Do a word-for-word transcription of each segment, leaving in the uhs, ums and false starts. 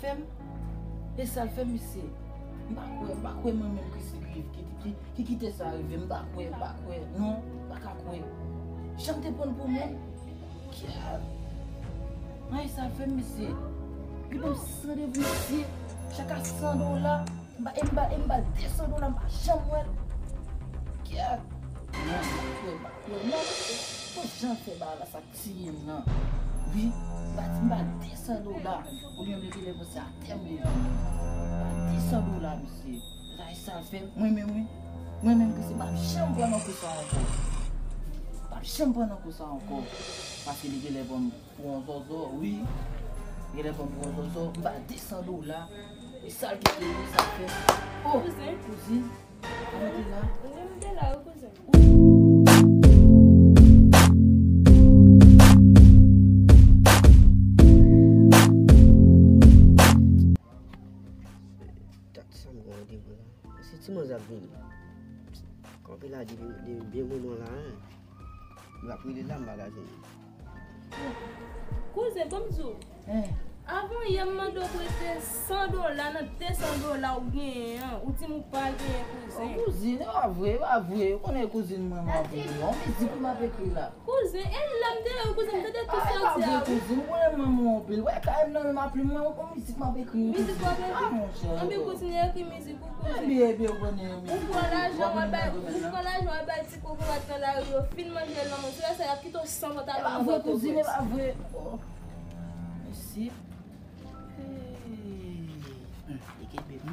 Fè m, e sa l fè m, mesye. M pa kwè, m pa kwè mwen menm Chrissy ki, ki, ki, ki kite sa rive. M pa kwè, m pa kwè. Non, m pa ka kwè. Jan m te pran l pou moun. Kyèt. An, e sa l fè m, mesye. Li ban m san devan, mesye. Chak a san dola. M ba, e m ba, e m ba l de san dola, m pa janm wè l. Kyèt. Non, m pa kwè, m pa kwè. Non, mesye. Bon, jan l fè bagay la, sa tiye m nan. Wi, m ba, m ba de san dola. Oubyen m leve lè pou se atè m leve. M ba de san dola, mesye. Sa e sa l fè m. Mwen menm, wi. Mwen menm, Chrissy, m p ap janm pran nan kou sa ankò. M p ap janm pran nan kou sa ankò. Paske li genlè pran m pou yon zòzò, wi. Genlè pran m pou yon zòzò. M ba de san dola. E sa l kite, wi, sa l fè. Oh, kouzin. Kòman te la? Mwen te la, wi, kouzin. Dat sa m gen randevou la. Se ti manzè ap vini. Kanpe la depi, depi byen moman la, hein. L ap rele la, m pa ka vini. Kouzen, ban m di w. Hein. Avan yè m mande w prete san dola nan de san dola w genyen an, ou di m ou pa genyen, kouzen. Oh, kouzin, e pa vre, e pa vre. Ou konnen kouzin mwen, m ap vre. On mizik ou m ap ekri la. Kouzen, e lè m te wè w, kouzen, m tande tout sa w di a, wi. Kouzin, ou konnen m renmen w anpil. Wè, kay m nan men m ap li mwen, on mizik m ap ekri, wi. Mizik w ap ekri? Ah, monchè. Anben, kontinye ekri mizik ou, kouzen. Ebyen, ebyen, ou konnen mizik. Ou pran lajan, w al bay, ou pran lajan, w al bay ti kokorat nan lari yo, fin manje l nan men w. Se lè sa y ap kite w san pantalon nan vant ou. E pa vre, kouzin, e pa vre. Oh. Mèsi. Hey. Hum, li kenbe m.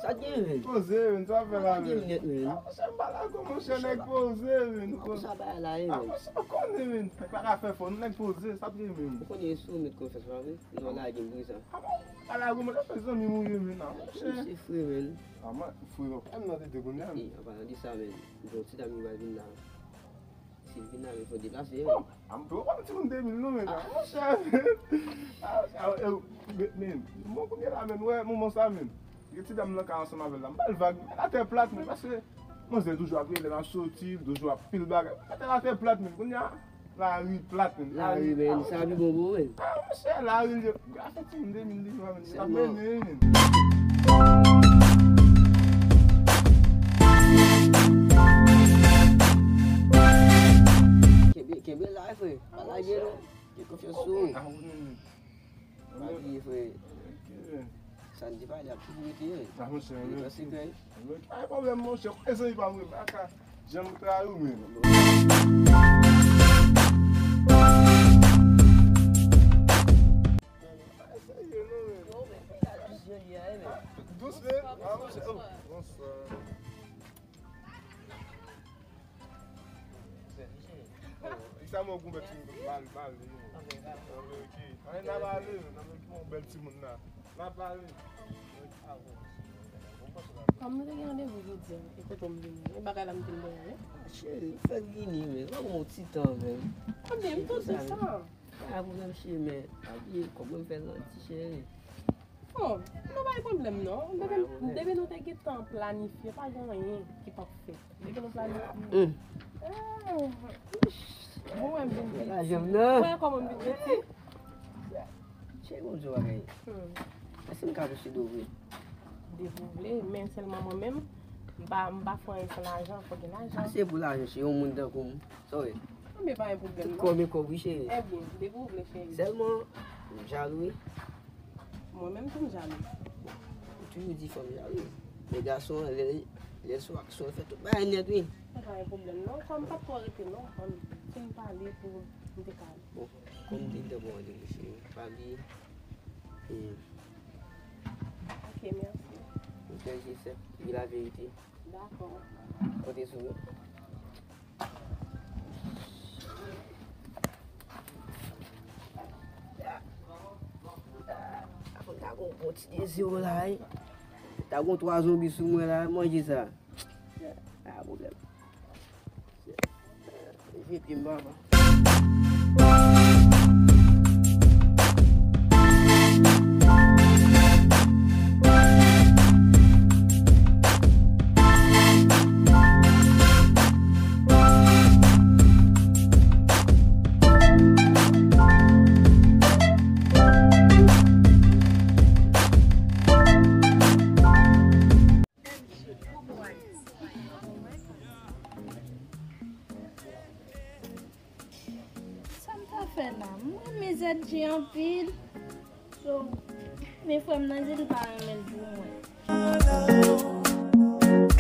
Sa gen, men. Poze, men, sa fè la, men. Monchè, m pa la, monchè, nèg poze, men. Sa bay la, men. Monchè, ou konnen, men. Nèg pa ka fè fò, nèg poze, sa gen, men. Ou konnen sou met konfyans la, men. Non, la gen bri sa. A bon? Ala goumen, lè fè zanmi mouri, men, non, monchè. Se fre, men. A, mwen, fre, non, pa m nan tete kounye a, men. E, an palan de sa, men, gon ti dam ki pral vin la. Si l vin la, men, fò deplase, men. Bon, a m pran ti moun de mil, non, men, a, monchè, men. A, a, e, men, men, bon, kounye la, men, wè, moman sa, men. Gen ti dam nan ka ansanm avè l la. M ba l vag, men, atè plat, men, paske manzè toujou ap rele, m ap soti, toujou ap pil bagay. Atè, atè plat, men, kounye a, Lari plat, men. Lari, men, sa pi bon pou ou, men. Ah, monchè, lari, li, afè ti moun de mil de jwa, men, li ap mennen, men. Kenbe, kenbe la, frè. Pa lage, non. Gen konfyans sou ou. Ah, wi, men. Pa bliye, frè. Ok. Sa n te pale ap toujou rete, wi. Ah, monchè, rete an sekrè. Pa gen pwoblèm, monchè. Kote zanmi pa m, wi, m pa ka janm trayi w, men. Dous, men. Ah, monchè. Oh, bonswa. Li sa mwen gon bèl timoun mal, mal, li. Anben, ok. Anben, n a pale, n a pale, bon, bèl timoun la. N a pale. Kòm nou te gen randevou jodi a, e kote w m vini? E bagay la m te m dèyè, wi. Cheri, fè vini, men. Ban mwen yon ti tan, men. Anben, m tou di sa. Pa gen pwoblèm, cheri, men pa bliye kòb mwen m fè lanti, cheri. Bon, nou pa gen pwoblèm non. Depi, depi nou te gentan planifye, pa gen anyen ki p ap fèt. Depi nou planifye. Mm. Eh, bon, wè m vin piti. Wè kòman m vin piti. Cheri, bon, di w bagay. Hmm. Èske m ka touche do vre? Depi w vle, men sèlman mwen menm, m pa, m pa fè anyen san lajan, fò gen lajan. Sa se pou lajan, cheri, yon moun tankou m. Sa w ye? Anben, pa gen pwoblèm non. Tout kòb e kòb, wi, cheri. Ebyen, depi w vle, cheri. Sèlman, m jalou, wi. Mwen menm tou m jalou. Ou toujou di fanm jalou. Men gason an, lè, lè l sou aksyon, l fè tout bagay nèt, wi. Sa pa gen pwoblèm non. Kòm m p ap twò rete non. Kòm fin pale pou m te ka ale. Bon, kòm m te di w, bon, randevou, cheri. Pa bliye. E, ok, mèsi. M fè je sèt, di laverite. Dakò. Konte sou mwen. Fò m ta gon bon ti dezi w la, wi. Ta gon twa zonbi sou mwen la, manje sa. Pa pwoblèm. Vye pye m papa. Fè la, m renmen Z J anpil. So, men frè m nan di l pa renmen l pou mwen.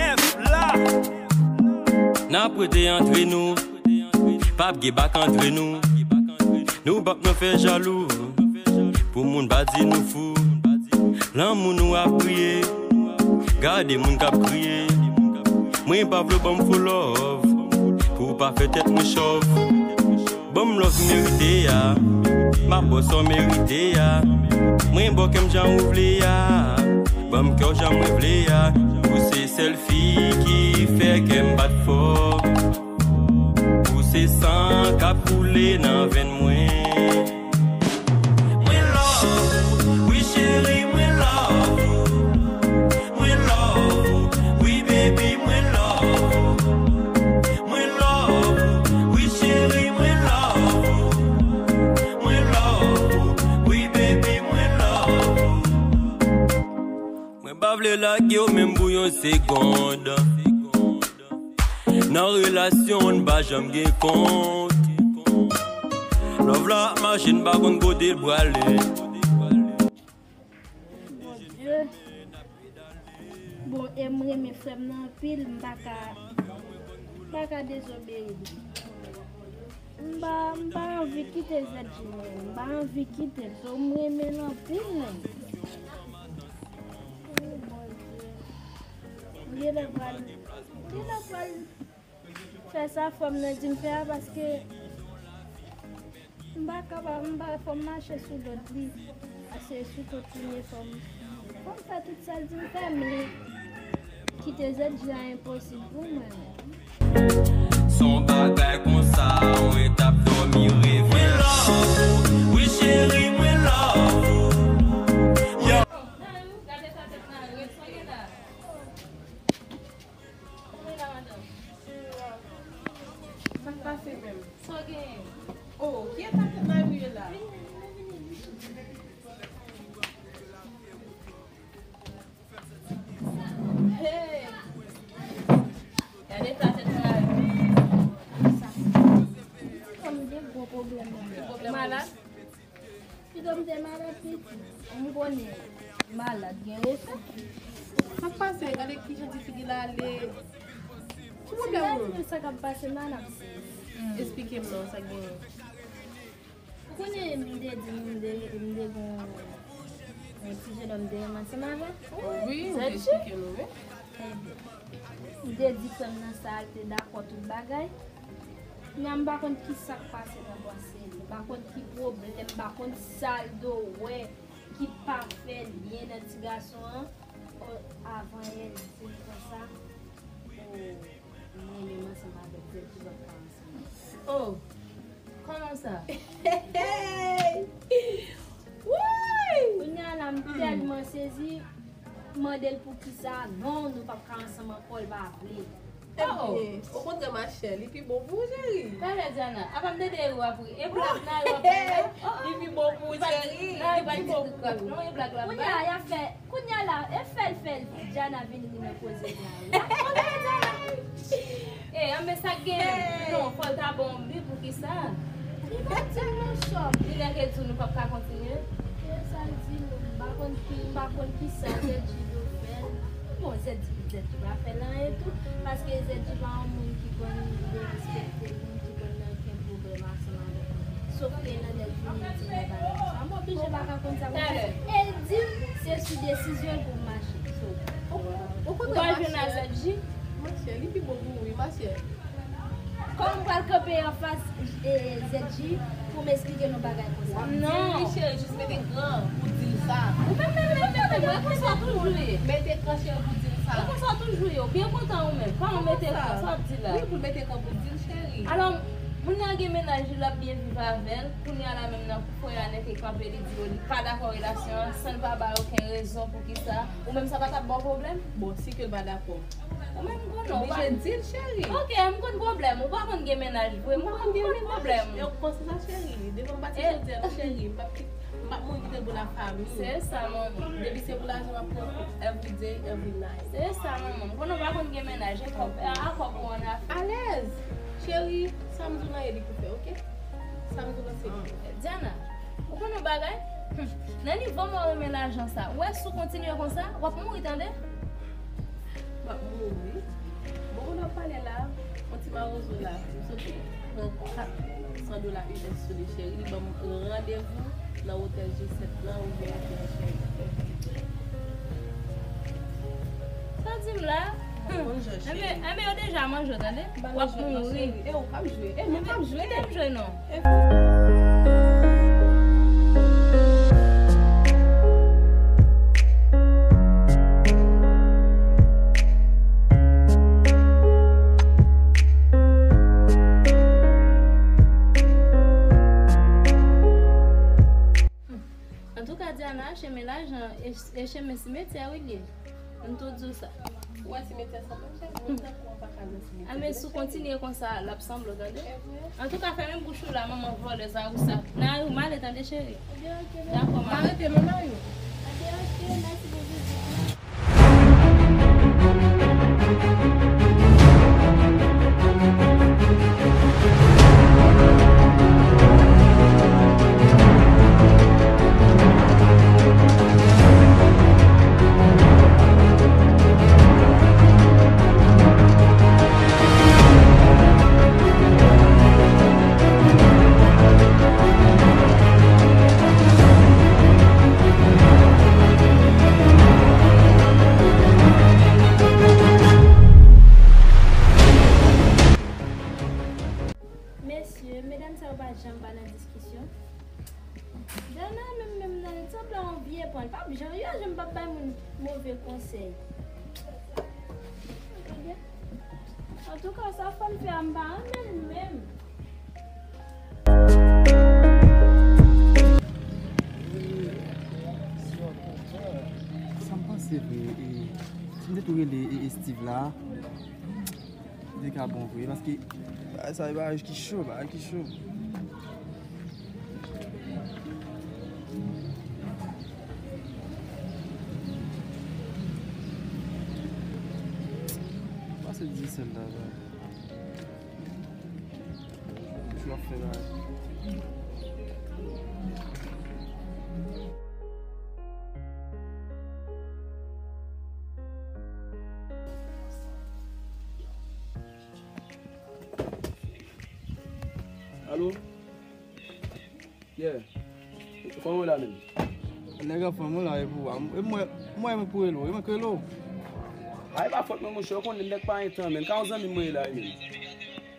F la. N ap rete antre nou. P ap gen bak antre nou. Nou p ap nan fè jalou. Pou moun pa di nou fou. Lanmou nou ap kriye. Gade moun k ap kriye. Mwen pa vle w ban m fo love. Pou w pa fè tèt mwen chòv. Ban m love m merite a. M ap ba w sa w merite a. Mwen ba w kè m jan ou vle a. Ban m kè w jan mwen vle a. Ou se sèl fi ki fè kè m bat fò. Ou se san k ap koule nan venn mwen. Mwen love ou, wi cheri, mwen love ou. Mwen love ou, wi baby, mwen love ou. Mwen love ou, wi cheri, mwen love ou. Mwen love ou, wi baby, mwen love ou. Mwen pa vle lage w menm pou yon segonn. Nan relasyon n pa janm gen kont. Love la ap mache, n pa konn kote l prale. Bondye. Bon, e m renmen frè m nan anpil, m pa ka, m pa ka dezobeyi li. M pa, m pa anvi kite Z J menm, m pa anvi kite l, so m renmen l anpil menm. O Bondye. M genlè pral, m genlè pral fè sa frè m nan di m fè a, paske m pa kapab, m pa, fò m mache sou dòt li. Paske sou kontinye fò m, fò m fè tout sa l di m fè, men kite Z J a enposib pou mwen menm. S on bagay konsa, mwen t ap dòmi reve. Mwen love ou, wi cheri, mwen love ou. Yo. Sa k pase menm? Sa w genyen? Oh, kiyès sa tèt mari ye la? Hey! Gade sa tèt mari. Sa. Kòm gen gwo pwoblèm nan. Malad? Pido m te malad piti. M konnen malad gen refè. Sa k pase? Gade kijan ti figi la ale. Ki pwoblèm ou? Sa k ap pase m la n ap sezi. Esplike m non, sa k genyen. Ou konnen m te di nou m te, m te gen yon ti jenòm te renmen ansanm avè l. Wi, ou te esplike nou, wi. Ebyen, m te di frè m nan sa, l te dakò tout bagay. Kounye a m pa konn ki sa k pase nan panse li, m pa konn ki pwoblèm, m pa konn sa l dwe wè ki pa fè l byen nan ti gason an. O, avan yè l di m konsa, o, m renmen m ansanm avèk zèl ki p ap ka ansanm. O, kòman sa? Hey! Woy! Kounye a la, m tèlman sezi, m mande l poukisa, non, nou p ap ka ansanm ankò, l pa vle. Oh! Okontrè, machè, li pi bon pou ou, cheri. Talè, Diana, apa m te deri w apre? E blag nan yo ap fè la? Li pi bon pou ou, cheri. Li pi bon pou ou. Non, e blag la. Kounye a, y ap fè, kounye a la, e fè l fè l, Diana vin ri nan koze sa yo. Y ap fè l, Diana. E, anben sa k genyen? Non, fò l ta bon, wi, poukisa? Li pa di l non, chòm. Li nèk e di w nou p ap ka kontinye? E sa l di nou, m pa konn ki, m pa konn ki sa Zedji dwe fè. Bon, Zedji, Zedji pa fè l anyen tou, paske Zedji pa yon moun ki konn derespekte moun, ki konn nan gen pwoblèm ansanm avèk moun. Sof ke nan lè l vini, l di mwen bagay sa. M oblije pa ka konn sa pou fè. E l di m, se sou desizyon l pou m mache. So, ou pa jwenn a Zedji? Monchè, li pi bon pou ou, wi, monchè. Kòman m pral kanpe anfas, e, Zedji pou m esplike l yon bagay konsa? Non. Di l wi, cheri, jis mete kran pou di l sa. Ou menm, menm, menm, menm, menm, mwen konsa w toujou ye. Mete kran, cheri, pou di l sa. Mwen konsa w toujou ye. Ou byen kontan ou menm. Kòman mete kran, sa w ap di la? Wi, pou l mete kran pou di l, cheri. Alò, moun nan gen mennaj li, l ap byen viv avè l. Kounye a la menm nan, frè a nèk e kanpe, li di yo li pa dakò relasyon an, san l pa bay okenn rezon poukisa. Ou menm sa pa t ap ba w pwoblèm? Bon, si ke l pa dakò. Ou menm konnen w pa. Oblije di l, cheri. Ok, m konn pwoblèm. Ou pa konn gen mennaj vre, m konn pwoblèm. Yo konn sa, cheri. Devan m pati jodi a, cheri. M p ap kit-, m p ap mouri kite l pou lafanmi. Se sa, manmi. Depi se pou lajan, m ap pran every day, every night. Se sa, manmi. M konnen w pa konn gen mennaj. E kòb, a, a kòb ou ann afè. Alèz. Cheri, sa m di w lan e li pou fè, ok? Sa m tou panse. Diana, ou konn yon bagay? Hmm. Nan nivo m wè w renmen lajan sa. Ou wè si w kontinye konsa, w ap mouri tande. M ap mouri. Bon, ou nan pale la, yon ti mawozo la. M sot pran kat san dola U S sou li, cheri. Li ban m randevou nan otèl G sèt lan, oubyen otèl H M. Sa w di m la? Manje, cheri. Enben, enben, yo deja manje w, tande. W ap mouri. E ou k ap jwe. E mwen k ap jwe. Kite m jwe non. Antouka, Diana, chemen lajan e, e chemen simetyè wi l ye. M tou di w sa. Ou wè simetyè sa menm jan, mwen tankou an pa ka nan simetyè. A, men si w kontinye konsa, l ap sanble w, tande. Antouka, fèmen bouch ou la, manman vòlèz a ou sa. Nayou, m ale, tande, cheri. Ebyen, oke, mèsi. Dakò, m ale. M arete non, Nayou. Ebyen, oke, mèsi pou vizit la. Mesye, medam sa yo pa janm pa nan diskisyon. Dana menm, menm nan, li sanble yon vye pran. Li p ap janm, li pa janm p ap bay moun move konsèy. Antouka, sa fanm fè a, m pa renmen l menm. Sa m panse vre, e, si m te tou rele, e, e Steve la, li te ka bon vre, paske bagay sa, e bagay ki cho, bagay ki cho. Pase di sèl la, la. Toujou ap fè bagay. Alo? Yeah. Kòman w la menm? Nèg anfòm ou la, e pou w a. E mwen, mwen, mwen pou rele w, e mwen k rele w. A, e pa fòt mwen, monchè, ou konnen nèg pa gen tan, menn. Ka yon zanmi mwen ye la, menn.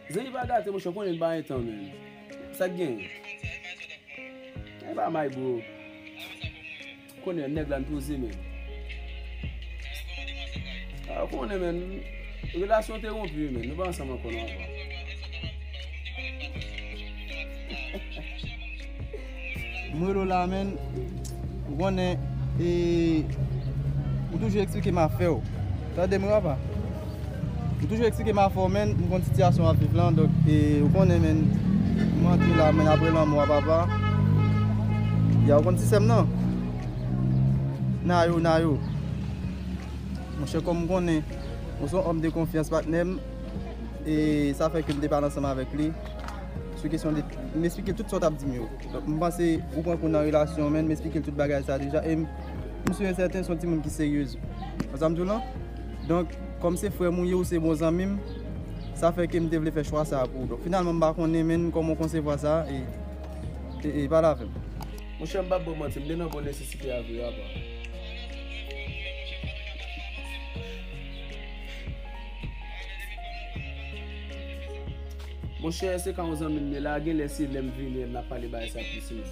Zanmi pa gate, monchè, ou konnen l pa gen tan, menn. Sa k gen? E pa may, bro. Konnen nèg la n poze, menn. A, ou konnen, menn. Relasyon te wonpi, menn. Nou pa ansanm ankò, non, apa. Mwen rele w la, menn. Ou konnen, e, ou toujou eksplike m afè w. Tande m wi, apa. Ou toujou eksplike m afè w, menn. M konn sitiyasyon w ap viv lan, donk, e, ou konnen, menn. Mwen antre la, menn, apre lanmò a papa. Ya, ou konn sistèm nan? Nayou, Nayou. Monchè, kòm ou konnen, ou se yon òm de konfyans, patnè m, e sa fè ke m te pale ansanm avèk li sou kesyon de, m eksplike l tout sa w t ap di m yo. Donk, m panse ou pran kou nan relasyon, menn, m eksplike l tout bagay sa deja, e m, m si e sèten se yon timoun ki seryez. Konn sa m di w lan? Donk, kòm se frè m ou ye, ou se bon zanmi m, sa fè ke m te vle fè chwa sa a pou ou. Donk, finalman, m pa konnen, menn, kòman w konsevwa sa, e, e, e pale avè m. Monchè, m p ap ba w manti, m te nan bon nesesite a vre, apa. Monchè, se ka yon zanmi m ye la, genlè se lè m vini, n ap pale bagay sa plis, wi.